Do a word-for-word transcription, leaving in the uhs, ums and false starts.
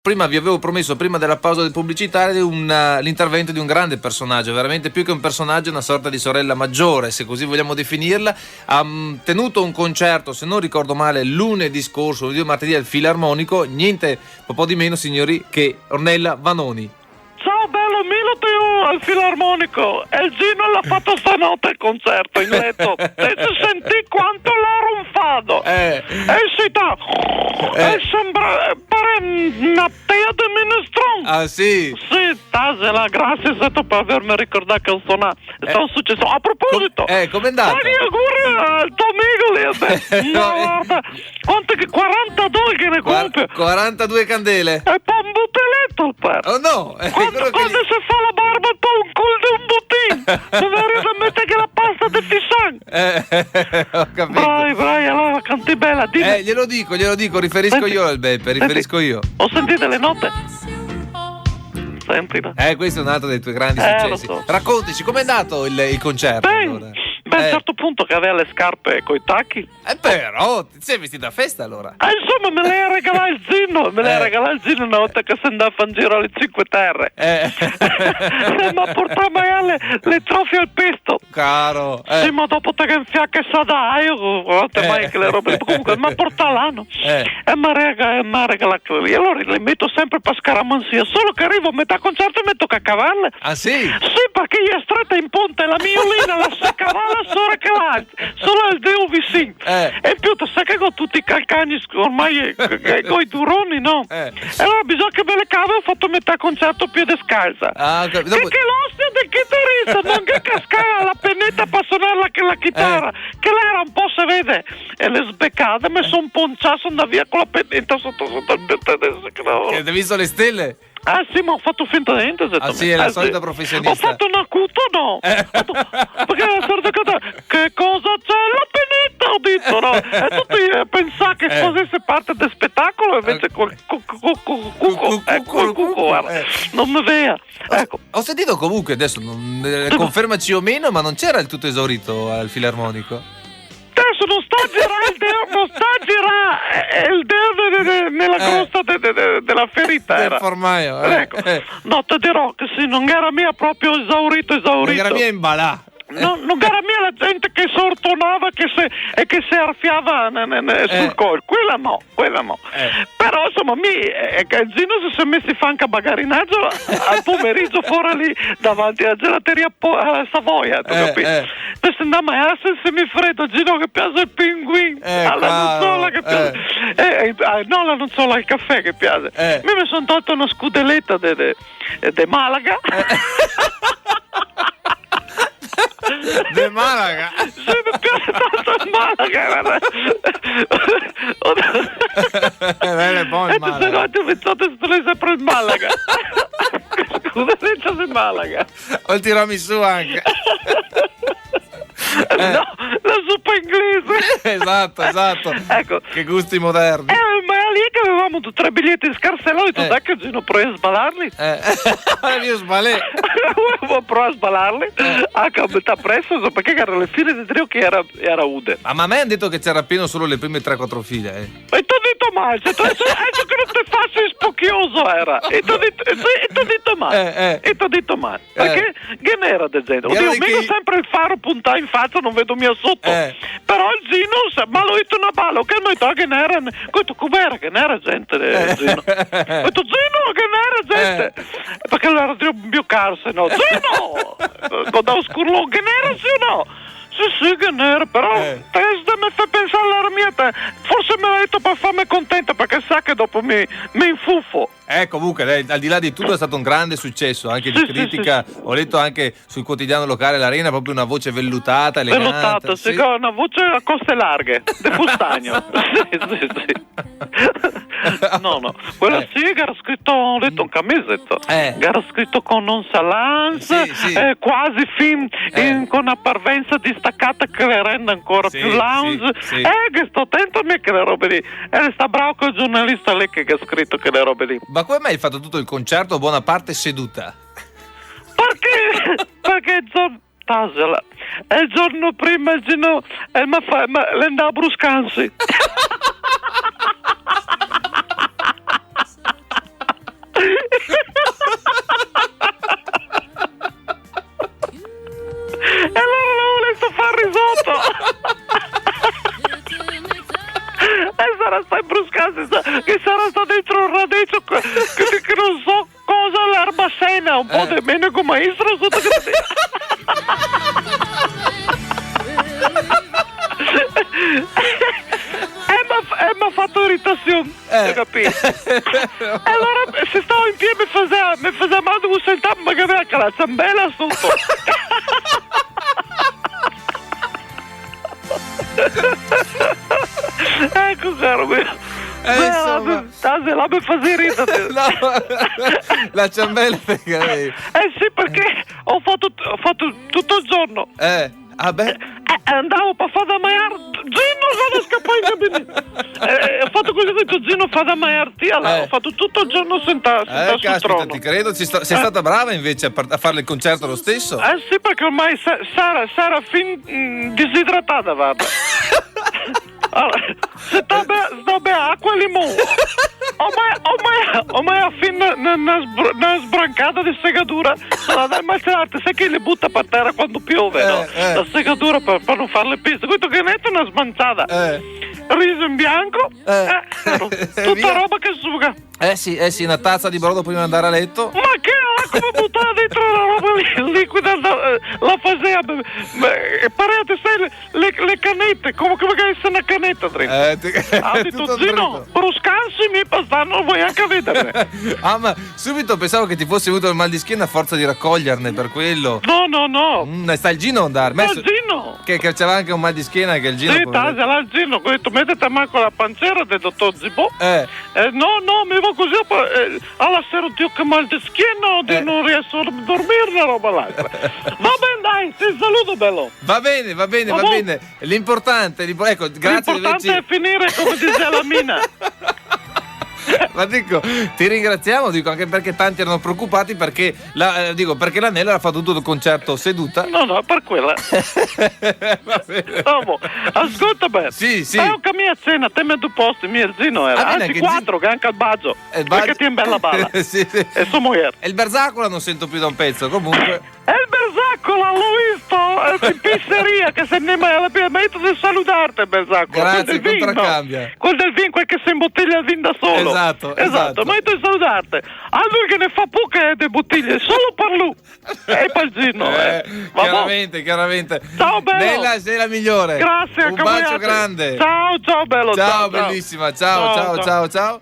Prima vi avevo promesso, prima della pausa pubblicitaria, un, eh, l'intervento di un grande personaggio, veramente più che un personaggio, una sorta di sorella maggiore, se così vogliamo definirla. Ha, mm, tenuto un concerto, se non ricordo male, lunedì scorso, lunedì o martedì al Filarmonico, niente po' di meno, signori, che Ornella Vanoni. Ciao, belo, mi lo teo al Filarmonico. E el Gino l'ha fato stanote el concerto in leto. E te sentì quanto l'ha ronfado. Eh. E sì, ta-, Eh. e sembra, pare na tea de minestron. Ah, sì? Sì, tasela, grasie, seto, par averme ricordà che ho sonà. È stato un successo. A proposito, co-, eh, com'è andata? Faghe i auguri al to amigo lì, beh. Ma guarda, quanto che, quarantadue che ne compie. Quar-, quarantadue candele. E po' un buteleto, par. Oh no, eh, quando, quando che se fa la barba, po' un cul de un butin. Doveria meter che la pasta de Fissan. Eh, ho capito. Bravi, bravi, alora canti bela, dime. Eh, glielo dico, glielo dico, riferisco io al Beppe, riferisco io. Ho sentito le note. Sentila. Eh, questo è un altro dei tuoi grandi successi. Eh, lo so. Raccontaci, com'è andato il, il concerto, allora? Beh, a un certo punto che aveva le scarpe coi tacchi. Eh, però, ti sei vestita a festa, allora? Eh, insomma, me le ha regalà el Gino, me le ha regalà el Gino una volta che se andava in giro alle Cinque Terre. Eh. E m'ha portà magari le, le trofie al pesto. Caro, eh. Sì, ma dopo te ghe infià che sa da, eh, io, guarda mai che le robe, comunque, m'ha portà là, no? Eh. E m'ha rega-, e m'ha regalà quele lì. Alora le meto sempre par scaramanzia, solo che arivo a metà concerto e me toca cavarle. Ah, sì? Sì, parché i è strete in ponta e la miolina la se cava là sora che la, solo el deo vicin. Eh. E in più, te sa che go tuti i calcagni, ormai, eh, che, che go i duroni, no? Eh. E alora bisogna che me le cave, ho fato metà concerto pie descalza. Ah, ho capito. Che, dopo che l'ostia del chitarista no ghe cascava la peneta par sonar la, la chitara, eh, che l'era un po', se vede, e le sbecade, me son poncià, son andà via co la peneta soto, soto el petto, adeso che no. Che te visto le stele? Ah, sì, ma ho fato finta de niente, ho detto. Ah, sì, è la solita professionista. Ho fato un acuto, no? Eh. Ho detto, parché la solita cosa, "Che cosa c'è la peneta?" Ho detto, no? E tuti, eh, pensà che fasese parte del spetacolo, invece col cu-, cu-, cu-, cu-, cuco, eh, col cuco, guarda. Eh. No me vea. Eco. Ho sentito comunque, adesso non, eh, confermaci o meno, ma non c'era il tutto esaurito al Filarmonico? Adeso no sta girà el deo, no sta girà, eh, el deo de, de, de, nela crosta de, de, de, dela ferita, del formaio, eh. Eco. No, te dirò che sì, no gera mia proprio esaurito, esaurito. No gera mia inbalà. No, no gera mia la gente che se ortonava, che se, e che se arfiava ne, ne, ne, sul col. Quela no. Quela no. Eh. Però, insoma, mi, eh, che el Gino se, se mesi a far anca bagarinajo al pomerigio fora lì davanti ala gelateria po-, ala Savoia, te capì? Eh. Te se ndà a magnar, se, se mi fredo, Gino che piase el pinguin, eh, ala nozola che piase. Eh, eh, ah, no, ala nozola, el cafè che piase. Eh. Mi me son tolto na scudeleta de, de, de Malaga. Eh. De Malaga. Sì, me piase tanto el Malaga, guarda. Bel e bon el Malaga. E te se no, te me, te se no, sempre el Malaga. Scusa, sensa el Malaga. O el tiramisù anca. No, la zupa inglese. Esato, esato. Eco. Che gusti moderni. Eh, ma lì che gavevamo do tre biglieti in scarsela, go dito, eh, dai che Gino, prova a sbalarli. Eh, mi sbalè. Prova a sbalarli. Eh. Anca a metà preso, so, parché gera le file de drio che gera, gera ude. Ah, ma a me han dito che gera pieno solo le prime tre quatro file, eh. E te go dito mal, se te, se, eh, che no te fasi el spochioso gera. E te go dito, e te, e te go dito mal. Eh, eh. E te go dito mal. Eh. Parché ghe n'era de gente. Oddio, mi go sempre el faro puntà in facia, no vedo mia soto. Eh. Però el Gino, sa, ma go dito na bala, che no, ghe n'era, go dito, come gera, ghe n'era gente, eh, Gino? Go dito, Gino, ghe n'era gente. Eh. Parché alora drio mio caro, se no, Gino! Go dà un scurlon, ghe n'era, sì o no? Sì, sì, ghe n'era, però, eh, te me fè pensar, alora mia, te, forse me l'ha dito par farme contenta, parché sa che dopo mi, me infufo. Eh, comunque, dai, al di là di tutto è stato un grande successo, anche di critica. Sì, sì, sì. Ho letto anche sul quotidiano locale L'Arena, proprio una voce vellutata, elegante. Vellutata, sì, sì, con una voce a coste larghe, de fustagno. Sì, sì, sì. No, no, quela, eh, sì, gera scrito, go dito, un camiseto. Eh. Gera scrito con nonchalance, sì, sì, eh, quasi fin, eh, in, con una parvenza distacata che la rende ancora più lounge. Sì, sì, sì. Eh, che sto atento a mi che le robe lì. E sta bravo quel giornalista lì che, che ga scrito quele robe lì. Ma come mai hai fatto tutto il concerto, buona parte seduta? Parché? Parché el giorno, tasela. E el giorno prima el Gino, el me fa, me, l'è ndà a bruscanse. digo che, che, che no so cosa, l'erba sena, un po' de menego maestro, soto che te... E m'ha, e m'ha fato iritasion, eh, te capì? E alora se stavo in pie me fasea, me fasea mal de sentà, ma che gavea la ciambela soto. Eco, caro mio. Eh, insoma. Tase, là me fasi ridere. No, la ciambela, parché... Eh sì, parché go fato, go fato tuto el giorno. Eh, ah, beh. Eh, eh, andavo par far da magnar, Gino, vado a scapar in gabinete. Eh, go fato cusì, go dito, "Gino, fa da magnar ti", alora, eh, go fato tuto el giorno sentà, sentà sul trono. Eh, caspita, ti credo, ci sta-, sei stata brava invece a par-, a fare il concerto lo stesso. Eh sì, parché ormai se-, sera, sera fin, mm, disidratada, varda. Alora, se te be-, se te be acqua e limon. Ormai, ormai, ormai a fin na, na, na sbr-, na sbrancada de segadura. Alora, dai, ma certo, te sa che le buta par tera quando piove, no? Eh, eh. La segadura par, par no far le piste. Go dito, ghe meto na smanciada. Eh. Riso in bianco. Eh. Eh, caro. Tuta roba che suga. Eh sì, eh sì, na tasa de brodo prima de andar a leto. Ma che, la go butà dentro la roba li-, liquida, la, eh, la fasea, beh, beh, eh, parea, te sa, le, le, le canete, come che magari xe na caneta dentro. Eh, ti-, ah, go dito, tuto "Gino, dritto. Bruscarse mi par star, no vojo gnanca vederne." Ah, ma subito pensavo che ti fosse venuto il mal di schiena a forza di raccoglierne, per quello. No, no, no. Mm, xe stà el Gino a andar. Xe stà el Gino. Che, che gaveva anca un mal de schiena, che el Gino, sì, povereto. Tase, là el Gino, go dito, "Metete a man co la pancera del dotor Zibò." Eh. Eh, no, no, mi vo cusì, po-, eh, alora, "Dio, che mal de schiena, oddio, eh, no rieso a dormir", na roba là. Va ben, dai, te saludo, belo. Va bene, va bene, va bene. L'importante, l'impo-, ecco, grazie di averci... L'importante xe finire, come dise la mina. Ma dico, ti ringraziamo, dico, anche perché tanti erano preoccupati perché la, eh, dico, perché l'Anela ha fatto tutto il concerto seduta. No, no, par quela. Va bene. Dopo, ascolta ben. Sì, sì. Dai, anca mi a cena, te me du posti, mi e el Gino era. Ah, bene, anzi, anche el Gino. Quatro, che anca el Bacio. Eh, el Bacio. Parché tien bela bala. Sì, sì. E so mojer. E el Berzaccola non sento più da un pezzo, comunque. E el Berzaccola, l'ho visto, eh, in pizzeria, che se ne va alla pi-, ma io devo saludarte, Berzaccola. Grazie, quel del vin, contraccambia. Quel del vin, quel che se imbotiglia el vin da solo. Esatto, esatto. Esatto, ma io devo saludarte. A lu che ne fa poche de botiglie, solo par lu. E par el Gino, eh. Eh, va bon. Chiaramente, chiaramente. Ciao, belo. Nela, sei la migliore. Grazie, anca a voialtri. Un bacio grande. Ciao, ciao, belo. Ciao, ciao, ciao. Bellissima. Ciao, ciao, ciao, ciao.